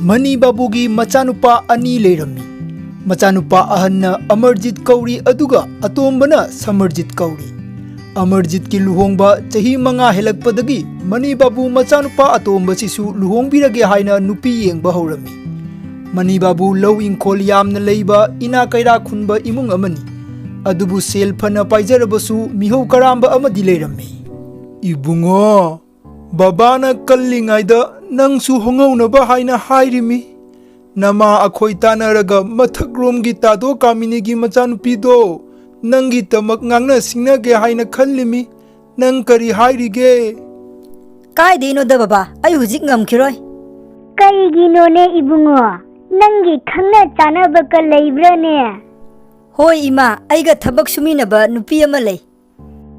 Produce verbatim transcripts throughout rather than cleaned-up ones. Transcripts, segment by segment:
Money ꯕꯥꯕꯨꯒꯤ ꯃꯆꯥꯅꯨꯄꯥ ꯑꯅꯤ ꯂꯩꯔꯝꯃꯤ꯫ ꯃꯆꯥꯅꯨꯄꯥ ꯑꯍꯟꯅ ꯑꯃꯔꯖꯤꯠ ꯀꯧꯔꯤ, ꯑꯗꯨꯒ ꯑꯇꯣꯝꯕꯅ ꯁꯃꯔꯖꯤꯠ ꯀꯧꯔꯤ꯫ ꯑꯃꯔꯖꯤꯠꯀꯤ ꯂꯨꯍꯣꯡꯕ ꯆꯍꯤ ꯃꯉꯥ ꯍꯦꯜꯂꯛꯄꯗꯒꯤ ꯃꯅꯤ ꯕꯥꯕꯨ ꯃꯆꯥꯅꯨꯄꯥ ꯑꯇꯣꯝꯕꯁꯤꯁꯨ ꯂꯨꯍꯣꯡꯕꯤꯔꯒꯦ ꯍꯥꯏꯅ ꯅꯨꯄꯤ ꯌꯦꯡꯕ ꯍꯧꯔꯝꯃꯤ꯫ ꯃꯅꯤ ꯕꯥꯕꯨ ꯂꯧ ꯏꯪꯈꯣꯜ ꯌꯥꯝꯅ ꯂꯩꯕ, ꯏꯅꯥ ꯀꯩꯔꯥ ꯈꯨꯟꯕ ꯏꯃꯨꯡ ꯑꯃꯅꯤ꯫ ꯑꯗꯨꯕꯨ ꯁꯦꯜ ꯐꯅ ꯄꯥꯏꯖꯔꯕꯁꯨ ꯃꯤꯍꯧ ꯀꯔꯥꯝꯕ ꯑꯃꯗꯤ ꯂꯩꯔꯝꯃꯤ꯫ ꯏꯕꯨꯡꯉꯣ, ꯕꯕꯥꯅ ꯀꯜꯂꯤꯉꯩꯗ ꯅꯪꯁꯨ ꯍꯣꯡꯍꯧꯅꯕ ꯍꯥꯏꯅ ꯍꯥꯏꯔꯤꯃꯤ꯫ ꯅꯃꯥ ꯑꯩꯈꯣꯏ ꯇꯥꯟꯅꯔꯒ ꯃꯊꯛꯔꯣꯝꯒꯤ ꯇꯥꯗꯣ ꯀꯥꯃꯤꯅꯤꯒꯤ ꯃꯆꯥꯅꯨꯄꯤꯗꯣ ꯅꯪꯒꯤꯗꯃꯛ ꯉꯥꯡꯅ ꯁꯤꯡꯅꯒꯦ ꯍꯥꯏꯅ ꯈꯜꯂꯤꯃꯤ꯫ ꯅꯪ ꯀꯔꯤ ꯍꯥꯏꯔꯤꯒꯦ? ꯀꯥꯏꯗꯩꯅꯣꯗ ꯕꯕꯥ, ꯑꯩ ꯍꯧꯖꯤꯛ ꯉꯝꯈꯤꯔꯣꯏ꯫ ꯀꯩꯒꯤꯅꯣꯅꯦ ꯏꯕꯨꯡꯉꯣ? ꯅꯪꯒꯤ ꯈꯪꯅ ꯆꯥꯟꯅꯕꯒ ꯂꯩꯕ꯭ꯔꯥꯅꯦ? ꯍꯣꯏ ꯏꯃꯥ, ꯑꯩꯒ ꯊꯕꯛ ꯁꯨꯃꯤꯟꯅꯕ ꯅꯨꯄꯤ ꯑꯃ ꯂꯩ꯫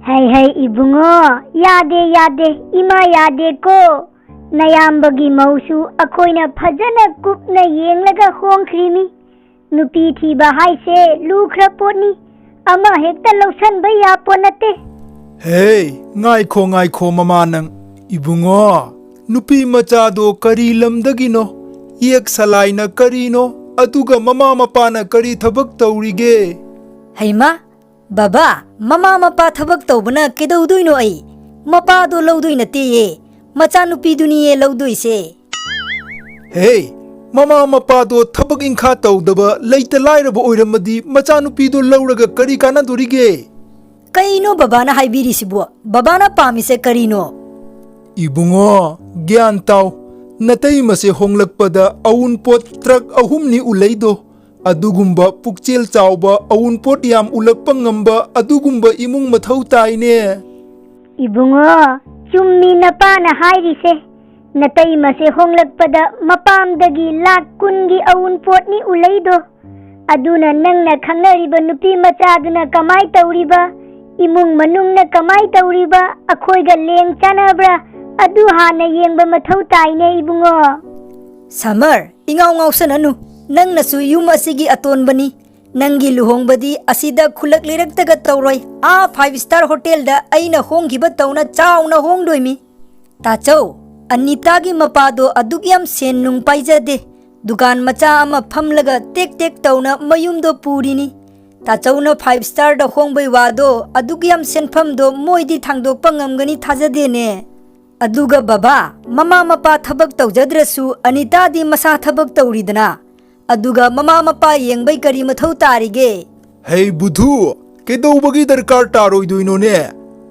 ꯍꯩ ꯍꯩ ꯏꯕꯨꯡꯉꯣ, ꯌꯥꯗꯦ ꯌꯥꯗꯦ, ꯏꯃꯥ ꯌꯥꯗꯦꯀꯣ꯫ ꯅꯌꯥꯝꯕꯒꯤ ꯃꯧꯁꯨ ꯑꯩꯈꯣꯏꯅ ꯐꯖꯅ ꯀꯨꯞꯅ ꯌꯦꯡꯂꯒ ꯍꯣꯡꯈ꯭ꯔꯤꯃꯤ꯫ ꯅꯨꯄꯤ ꯊꯤꯕ ꯍꯥꯏꯁꯦ ꯂꯨꯈ꯭ꯔ ꯄꯣꯠꯅꯤ, ꯑꯃ ꯍꯦꯛꯇ ꯂꯧꯁꯟꯕ ꯌꯥꯄꯣꯠ ꯅꯠꯇꯦ꯫ ꯍꯦ, ꯉꯥꯏꯈꯣ ꯉꯥꯏꯈꯣ ꯃꯃꯥ ꯅꯪ꯫ ꯏꯕꯨꯡꯉꯣ, ꯅꯨꯄꯤ ꯃꯆꯥꯗꯣ ꯀꯔꯤ ꯂꯝꯗꯒꯤꯅꯣ? ꯌꯦꯛ ꯁꯂꯥꯏꯅ ꯀꯔꯤꯅꯣ? ꯑꯗꯨꯒ ꯃꯃꯥ ꯃꯄꯥꯅ ꯀꯔꯤ ꯊꯕꯛ ꯇꯧꯔꯤꯒꯦ? ꯍꯩꯃꯥ, ꯕꯕꯥ, ꯃꯃꯥ ꯃꯄꯥ ꯊꯕꯛ ꯇꯧꯕꯅ ꯀꯩꯗꯧꯗꯣꯏꯅꯣ ꯑꯩ? ꯃꯄꯥꯗꯣ ꯂꯧꯗꯣꯏ ꯅꯠꯇꯦꯌꯦ, ꯃꯆꯥꯅꯨꯄꯤꯗꯨꯅꯤꯌꯦ ꯂꯧꯗꯣꯏꯁꯦ꯫ ꯍꯦ, ꯃꯃꯥ ꯃꯄꯥꯗꯣ ꯊꯕꯛ ꯏꯪꯈꯥ ꯇꯧꯗꯕ ꯂꯩꯇ ꯂꯥꯏꯔꯕ ꯑꯣꯏꯔꯝꯃꯗꯤ ꯃꯆꯥꯅꯨꯄꯤꯗꯣ ꯂꯧꯔꯒ ꯀꯔꯤ ꯀꯥꯟꯅꯗꯣꯔꯤꯒꯦ? ꯀꯩꯅꯣ ꯕꯕꯥꯅ ꯍꯥꯏꯕꯤꯔꯤꯁꯤꯕꯣ? ꯕꯕꯥꯅ ꯄꯥꯝꯃꯤꯁꯦ ꯀꯔꯤꯅꯣ? ꯏꯕꯨꯡꯉꯣ, ꯒ꯭ꯌꯥꯟ ꯇꯥꯎ꯫ ꯅꯇꯩꯃꯁꯦ ꯍꯣꯡꯂꯛꯄꯗ ꯑꯎꯟꯄꯣꯠ ꯇ꯭ꯔꯛ ꯑꯍꯨꯝꯅꯤ ꯎꯂꯩꯗꯣ꯫ ꯑꯗꯨꯒꯨꯝꯕ ꯄꯨꯛꯆꯦꯜ ꯆꯥꯎꯕ ꯑꯎꯟꯄꯣꯠ ꯌꯥꯝ ꯎꯂꯛꯄ ꯉꯝꯕ ꯑꯗꯨꯒꯨꯝꯕ ꯏꯃꯨꯡ ꯃꯊꯧ ꯇꯥꯏꯅꯦ꯫ ꯏꯕꯨꯡꯉꯣ, ꯆꯨꯝꯃꯤ ꯅꯄꯥꯅ ꯍꯥꯏꯔꯤꯁꯦ꯫ ꯅꯇꯩꯃꯁꯦ ꯍꯣꯡꯂꯛꯄꯗ ꯃꯄꯥꯝꯗꯒꯤ ꯂꯥꯛ ꯀꯨꯟꯒꯤ ꯑꯎꯟꯄꯣꯠꯅꯤ ꯎꯂꯩꯗꯣ꯫ ꯑꯗꯨꯅ ꯅꯪꯅ ꯈꯪꯅꯔꯤꯕ ꯅꯨꯄꯤ ꯃꯆꯥꯗꯨꯅ ꯀꯃꯥꯏ ꯇꯧꯔꯤꯕ, ꯏꯃꯨꯡ ꯃꯅꯨꯡꯅ ꯀꯃꯥꯏ ꯇꯧꯔꯤꯕ, ꯑꯩꯈꯣꯏꯒ ꯂꯦꯡ ꯆꯥꯟꯅꯕ꯭ꯔꯥ, ꯑꯗꯨ ꯍꯥꯟꯅ ꯌꯦꯡꯕ ꯃꯊꯧ ꯇꯥꯏꯅꯦ ꯏꯕꯨꯡꯉꯣ꯫ ꯁꯃꯔ, ꯏꯉꯥꯎ ꯉꯥꯎꯁꯟꯅꯅꯨ꯫ ꯅꯪꯅꯁꯨ ꯌꯨꯝ ꯑꯁꯤꯒꯤ ꯑꯇꯣꯟꯕꯅꯤ꯫ ꯅꯪꯒꯤ ꯂꯨꯍꯣꯡꯕꯗꯤ ꯑꯁꯤꯗ ꯈꯨꯜꯂꯛ ꯂꯩꯔꯛꯇꯒ ꯇꯧꯔꯣꯏ꯫ ꯑꯥ five star hotel ꯗ ꯑꯩꯅ ꯍꯣꯡꯈꯤꯕ ꯇꯧꯅ ꯆꯥꯎꯅ ꯍꯣꯡꯗꯣꯏꯃꯤ꯫ ꯇꯥꯆꯧ, ꯑꯅꯤꯇꯥꯒꯤ ꯃꯄꯥꯗꯣ ꯑꯗꯨꯛ ꯌꯥꯝ ꯁꯦꯟ ꯅꯨꯡ ꯄꯥꯏꯖꯗꯦ꯫ ꯗꯨꯀꯥꯟ ꯃꯆꯥ ꯑꯃ ꯐꯝꯂꯒ ꯇꯦꯛ ꯇꯦꯛ ꯇꯧꯅ ꯃꯌꯨꯝꯗꯣ ꯄꯨꯔꯤꯅꯤ꯫ ꯇꯥꯆꯧꯅ ꯐꯥꯏꯚ ꯁ꯭ꯇꯥꯔꯗ ꯍꯣꯡꯕꯩ ꯋꯥꯗꯣ, ꯑꯗꯨꯛ ꯌꯥꯝ ꯁꯦꯟꯐꯝꯗꯣ ꯃꯣꯏꯗꯤ ꯊꯥꯡꯗꯣꯛꯄ ꯉꯝꯒꯅꯤ ꯊꯥꯖꯗꯦꯅꯦ꯫ ꯑꯗꯨꯒ ꯕꯕꯥ, ꯃꯃꯥ ꯃꯄꯥ ꯊꯕꯛ ꯇꯧꯖꯗ꯭ꯔꯁꯨ ꯑꯅꯤꯇꯥꯗꯤ ꯃꯁꯥ ꯊꯕꯛ ꯇꯧꯔꯤꯗꯅ꯫ ꯑꯗꯨꯒ ꯃꯃꯥ ꯃꯄꯥ ꯌꯦꯡꯕꯩ ꯀꯔꯤ ꯃꯊꯧ ꯇꯥꯔꯤꯒꯦ? ꯍꯦ ꯕꯨꯙꯨ, ꯀꯩꯗꯧꯕꯒꯤ ꯗꯔꯀꯥꯔ ꯇꯥꯔꯣꯏꯗꯣꯏꯅꯣꯅꯦ?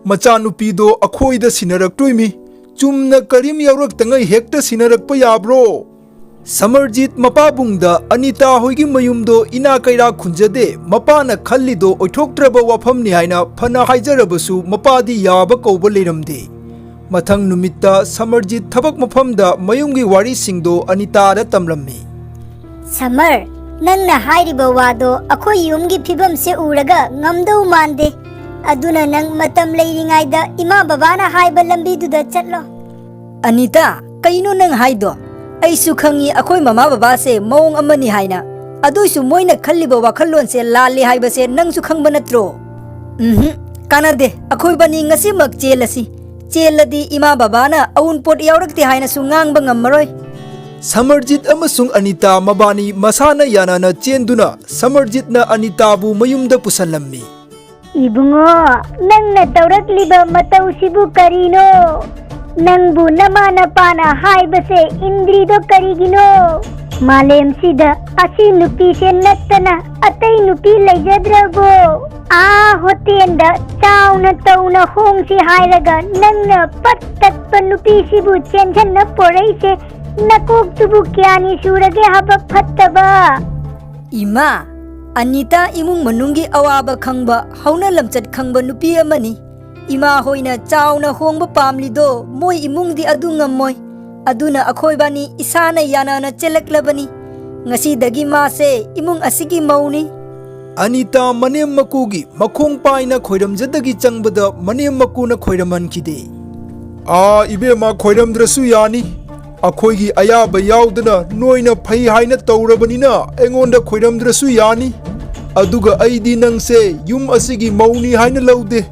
ꯃꯆꯥꯅꯨꯄꯤꯗꯣ ꯑꯩꯈꯣꯏꯗ ꯁꯤꯟꯅꯔꯛꯇꯣꯏꯃꯤ꯫ ꯆꯨꯝꯅ ꯀꯔꯤꯝ ꯌꯥꯎꯔꯛꯇꯉꯩ ꯍꯦꯛꯇ ꯁꯤꯟꯅꯔꯛꯄ ꯌꯥꯕ꯭ꯔꯣ? ꯁꯃꯔꯖꯤꯠ ꯃꯄꯥꯕꯨꯡꯗ ꯑꯅꯤꯇꯥ ꯍꯣꯏꯒꯤ ꯃꯌꯨꯝꯗꯣ ꯏꯅꯥ ꯀꯩꯔꯥꯛ ꯈꯨꯟꯖꯗꯦ, ꯃꯄꯥꯅ ꯈꯜꯂꯤꯗꯣ ꯑꯣꯏꯊꯣꯛꯇ꯭ꯔꯕ ꯋꯥꯐꯝꯅꯤ ꯍꯥꯏꯅ ꯐꯅ ꯍꯥꯏꯖꯔꯕꯁꯨ ꯃꯄꯥꯗꯤ ꯌꯥꯕ ꯀꯧꯕ ꯂꯩꯔꯝꯗꯦ꯫ ꯃꯊꯪ ꯅꯨꯃꯤꯠꯇ ꯁꯃꯔꯖꯤꯠ ꯊꯕꯛ ꯃꯐꯝꯗ ꯃꯌꯨꯝꯒꯤ ꯋꯥꯔꯤꯁꯤꯡꯗꯣ ꯑꯅꯤꯇꯥꯗ ꯇꯝꯂꯝꯃꯤ꯫ ꯁꯃꯔ, ꯅꯪꯅ ꯍꯥꯏꯔꯤꯕ ꯋꯥꯗꯣ ꯑꯩꯈꯣꯏ ꯌꯨꯝꯒꯤ ꯐꯤꯕꯝꯁꯦ ꯎꯔꯒ ꯉꯝꯗꯧ ꯃꯥꯟꯗꯦ꯫ ꯑꯗꯨꯅ ꯅꯪ ꯃꯇꯝ ꯂꯩꯔꯤꯉꯩꯗ ꯏꯃꯥ ꯕꯕꯥꯅ ꯍꯥꯏꯕ ꯂꯝꯕꯤꯗꯨꯗ ꯆꯠꯂꯣ꯫ ꯑꯅꯤꯇꯥ, ꯀꯩꯅꯣ ꯅꯪ ꯍꯥꯏꯗꯣ? ꯑꯩꯁꯨ ꯈꯪꯉꯤ ꯑꯩꯈꯣꯏ ꯃꯃꯥ ꯕꯕꯥꯁꯦ ꯃꯑꯣꯡ ꯑꯃꯅꯤ ꯍꯥꯏꯅ꯫ ꯑꯗꯨꯏꯁꯨ ꯃꯣꯏꯅ ꯈꯜꯂꯤꯕ ꯋꯥꯈꯜꯂꯣꯟꯁꯦ ꯂꯥꯜꯂꯤ ꯍꯥꯏꯕꯁꯦ ꯅꯪꯁꯨ ꯈꯪꯕ ꯅꯠꯇ꯭ꯔꯣ? ꯎꯝꯍꯨꯝ, ꯀꯥꯟꯅꯗꯦ꯫ ꯑꯩꯈꯣꯏꯕꯥꯅꯤ ꯉꯁꯤꯃꯛ ꯆꯦꯜꯂꯁꯤ꯫ ꯆꯦꯜꯂꯗꯤ ꯏꯃꯥ ꯕꯕꯥꯅ ꯑꯎꯟꯄꯣꯠ ꯌꯥꯎꯔꯛꯇꯦ ꯍꯥꯏꯅꯁꯨ ꯉꯥꯡꯕ ꯉꯝꯃꯔꯣꯏ꯫ ꯁꯃꯔꯖꯤꯠ ꯑꯃꯁꯨꯡ ꯑꯅꯤꯇꯥ ꯃꯕꯥꯅꯤ ꯃꯁꯥꯅ ꯌꯥꯅꯅ ꯆꯦꯟꯗꯨꯅ ꯁꯃꯔꯖꯤꯠꯅ ꯑꯅꯤꯇꯥꯕꯨ ꯃꯌꯨꯝꯗ ꯄꯨꯁꯜꯂꯝꯃꯤ꯫ ꯏꯕꯨꯡꯉꯣ, ꯅꯪꯅ ꯇꯧꯔꯛꯂꯤꯕ ꯃꯇꯧꯁꯤꯕꯨ ꯀꯔꯤꯅꯣ? ꯅꯪꯕꯨ ꯅꯃꯥ ꯅꯄꯥꯅ ꯍꯥꯏꯕꯁꯦ ꯏꯟꯗ꯭ꯔꯤꯗꯣ ꯀꯔꯤꯒꯤꯅꯣ? ꯃꯥꯂꯦꯝꯁꯤꯗ ꯑꯁꯤ ꯅꯨꯄꯤꯁꯦ ꯅꯠꯇꯅ ꯑꯇꯩ ꯅꯨꯄꯤ ꯂꯩꯖꯗ꯭ꯔꯕꯣ? ꯑꯥ ꯍꯣꯇꯦꯜꯗ ꯆꯥꯎꯅ ꯇꯧꯅ ꯍꯣꯡꯁꯤ ꯍꯥꯏꯔꯒ ꯅꯪꯅ ꯄꯠ ꯇꯠꯄ ꯅꯨꯄꯤꯁꯤꯕꯨ ꯆꯦꯟꯁꯟꯅ ꯄꯣꯔꯛꯏꯁꯦ ꯅꯀꯣꯛꯇꯨꯕꯨ ꯀꯌꯥꯅꯤ ꯁꯨꯔꯒꯦ ꯍꯥꯕ ꯐꯠꯇꯕ? ꯏꯃꯥ, ꯑꯅꯤꯇꯥ ꯏꯃꯨꯡ ꯃꯅꯨꯡꯒꯤ ꯑꯋꯥꯕ ꯈꯪꯕ, ꯍꯧꯅ ꯂꯝꯆꯠ ꯈꯪꯕ ꯅꯨꯄꯤ ꯑꯃꯅꯤ꯫ ꯏꯃꯥ ꯍꯣꯏꯅ ꯆꯥꯎꯅ ꯍꯣꯡꯕ ꯄꯥꯝꯂꯤꯗꯣ ꯃꯣꯏ ꯏꯃꯨꯡꯗꯤ ꯑꯗꯨ ꯉꯝꯃꯣꯏ꯫ ꯑꯗꯨꯅ ꯑꯩꯈꯣꯏꯕꯥꯅꯤ ꯏꯁꯥꯅ ꯌꯥꯅꯅ ꯆꯦꯜꯂꯛꯂꯕꯅꯤ꯫ ꯉꯁꯤꯗꯒꯤ ꯃꯥꯁꯦ ꯏꯃꯨꯡ ꯑꯁꯤꯒꯤ ꯃꯧꯅꯤ꯫ ꯑꯅꯤꯇꯥ ꯃꯅꯦꯝ ꯃꯀꯨꯒꯤ ꯃꯈꯣꯡ ꯄꯥꯏꯅ ꯈꯣꯏꯔꯝꯖꯗꯒꯤ ꯆꯪꯕꯗ ꯃꯅꯦꯝ ꯃꯀꯨꯅ ꯈꯣꯏꯔꯝꯍꯟꯈꯤꯗꯦ꯫ ꯑꯥ, ꯏꯕꯦꯝꯃ, ꯈꯣꯏꯔꯝꯗ꯭ꯔꯁꯨ ꯌꯥꯅꯤ꯫ ꯑꯩꯈꯣꯏꯒꯤ ꯑꯌꯥꯕ ꯌꯥꯎꯗꯅ ꯅꯣꯏꯅ ꯐꯩ ꯍꯥꯏꯅ ꯇꯧꯔꯕꯅꯤꯅ ꯑꯩꯉꯣꯟꯗ ꯈꯣꯏꯔꯝꯗ꯭ꯔꯁꯨ ꯌꯥꯅꯤ꯫ ꯑꯗꯨꯒ ꯑꯩꯗꯤ ꯅꯪꯁꯦ ꯌꯨꯝ ꯑꯁꯤꯒꯤ ꯃꯧꯅꯤ ꯍꯥꯏꯅ ꯂꯧꯗꯦ꯫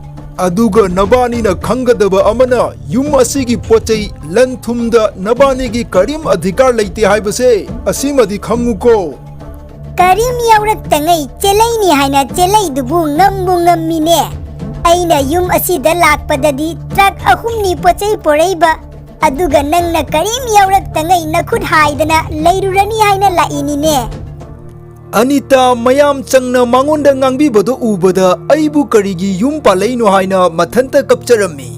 ꯑꯗꯨꯒ ꯅꯕꯥꯅꯤꯅ ꯈꯪꯒꯗꯕ ꯑꯃꯅ, ꯌꯨꯝ ꯑꯁꯤꯒꯤ ꯄꯣꯠ ꯆꯩ, ꯂꯟ ꯊꯨꯝꯗ ꯅꯕꯥꯅꯤꯒꯤ ꯀꯔꯤꯝ ꯑꯙꯤꯀꯥꯔ ꯂꯩꯇꯦ ꯍꯥꯏꯕꯁꯦ, ꯑꯁꯤꯃꯗꯤ ꯈꯪꯉꯨꯀꯣ꯫ ꯀꯔꯤꯝ ꯌꯥꯎꯔꯛꯇꯉꯩ ꯆꯦꯜꯂꯩꯅꯤ ꯍꯥꯏꯅ ꯆꯦꯜꯂꯩꯗꯨꯕꯨ ꯉꯝꯕꯨ ꯉꯝꯃꯤꯅꯦ꯫ ꯑꯩꯅ ꯌꯨꯝ ꯑꯁꯤꯗ ꯂꯥꯛꯄꯗꯗꯤ ꯇ꯭ꯔꯛ ꯑꯍꯨꯝꯅꯤ ꯄꯣꯠ ꯆꯩ ꯄꯣꯔꯛꯏꯕ, ꯑꯗꯨꯒ ꯅꯪꯅ ꯀꯔꯤꯝ ꯌꯥꯎꯔꯛꯇꯉꯩ ꯅꯈꯨꯠ ꯍꯥꯏꯗꯅ ꯂꯩꯔꯨꯔꯅꯤ ꯍꯥꯏꯅ ꯂꯥꯛꯏꯅꯤꯅꯦ꯫ ꯑꯅꯤꯇꯥ ꯃꯌꯥꯝ ꯆꯪꯅ ꯃꯉꯣꯟꯗ ꯉꯥꯡꯕꯤꯕꯗꯨ ꯎꯕꯗ ꯑꯩꯕꯨ ꯀꯔꯤꯒꯤ ꯌꯨꯝ ꯄꯥꯜꯂꯛꯏꯅꯣ ꯍꯥꯏꯅ ꯃꯊꯟꯇ ꯀꯞꯆꯔꯝꯃꯤ꯫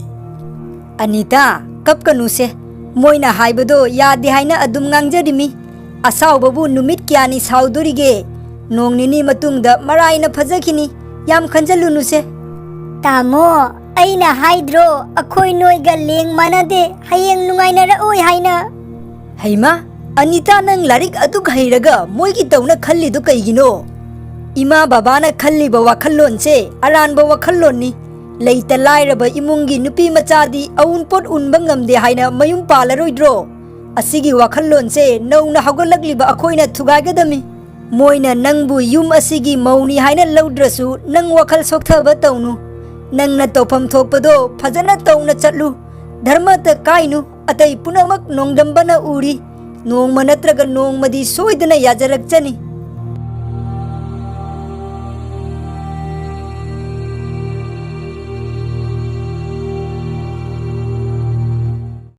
ꯑꯅꯤꯇꯥ, ꯀꯞꯀꯅꯨꯁꯦ꯫ ꯃꯣꯏꯅ ꯍꯥꯏꯕꯗꯣ ꯌꯥꯗꯦ ꯍꯥꯏꯅ ꯑꯗꯨꯝ ꯉꯥꯡꯖꯔꯤꯃꯤ꯫ ꯑꯁꯥꯎꯕꯕꯨ ꯅꯨꯃꯤꯠ ꯀꯌꯥꯅꯤ ꯁꯥꯎꯗꯣꯔꯤꯒꯦ? ꯅꯣꯡ ꯅꯤꯅꯤ ꯃꯇꯨꯡꯗ ꯃꯔꯥꯏꯅ ꯐꯖꯈꯤꯅꯤ꯫ ꯌꯥꯝ ꯈꯟꯖꯜꯂꯨꯅꯨꯁꯦ꯫ ꯇꯥꯃꯣ, ꯑꯩꯅ ꯍꯥꯏꯗ꯭ꯔꯣ, ꯑꯩꯈꯣꯏ ꯅꯣꯏꯒ ꯂꯦꯡ ꯃꯥꯟꯅꯗꯦ, ꯍꯌꯦꯡ ꯅꯨꯡꯉꯥꯏꯅꯔꯛꯑꯣꯏ ꯍꯥꯏꯅ꯫ ꯍꯩꯃꯥ, ꯑꯅꯤꯇꯥ, ꯅꯪ ꯂꯥꯏꯔꯤꯛ ꯑꯗꯨꯛ ꯍꯩꯔꯒ ꯃꯣꯏꯒꯤ ꯇꯧꯅ ꯈꯜꯂꯤꯗꯨ ꯀꯩꯒꯤꯅꯣ? ꯏꯃꯥ ꯕꯕꯥꯅ ꯈꯜꯂꯤꯕ ꯋꯥꯈꯜꯂꯣꯟꯁꯦ ꯑꯔꯥꯟꯕ ꯋꯥꯈꯜꯂꯣꯟꯅꯤ꯫ ꯂꯩꯇ ꯂꯥꯏꯔꯕ ꯏꯃꯨꯡꯒꯤ ꯅꯨꯄꯤ ꯃꯆꯥꯗꯤ ꯑꯎꯟꯄꯣꯠ ꯎꯟꯕ ꯉꯝꯗꯦ ꯍꯥꯏꯅ ꯃꯌꯨꯝ ꯄꯥꯜꯂꯔꯣꯏꯗ꯭ꯔꯣ? ꯑꯁꯤꯒꯤ ꯋꯥꯈꯜꯂꯣꯟꯁꯦ ꯅꯧꯅ ꯍꯧꯒꯠꯂꯛꯂꯤꯕ ꯑꯩꯈꯣꯏꯅ ꯊꯨꯒꯥꯏꯒꯗꯝꯃꯤ꯫ ꯃꯣꯏꯅ ꯅꯪꯕꯨ ꯌꯨꯝ ꯑꯁꯤꯒꯤ ꯃꯧꯅꯤ ꯍꯥꯏꯅ ꯂꯧꯗ꯭ꯔꯁꯨ, ꯅꯪ ꯋꯥꯈꯜ ꯁꯣꯛꯊꯕ ꯇꯧꯅꯨ꯫ ꯅꯪꯅ ꯇꯧꯐꯝ ꯊꯣꯛꯄꯗꯣ ꯐꯖꯅ ꯇꯧꯅ ꯆꯠꯂꯨ꯫ ꯙꯔꯃꯇ ꯀꯥꯏꯅꯨ꯫ ꯑꯇꯩ ꯄꯨꯝꯅꯃꯛ ꯅꯣꯡꯗꯝꯕꯅ ꯎꯔꯤ꯫ ꯅꯣꯡꯃ ꯅꯠꯇ꯭ꯔꯒ ꯅꯣꯡꯃꯗꯤ ꯁꯣꯏꯗꯅ ꯌꯥꯖꯔꯛꯆꯅꯤ꯫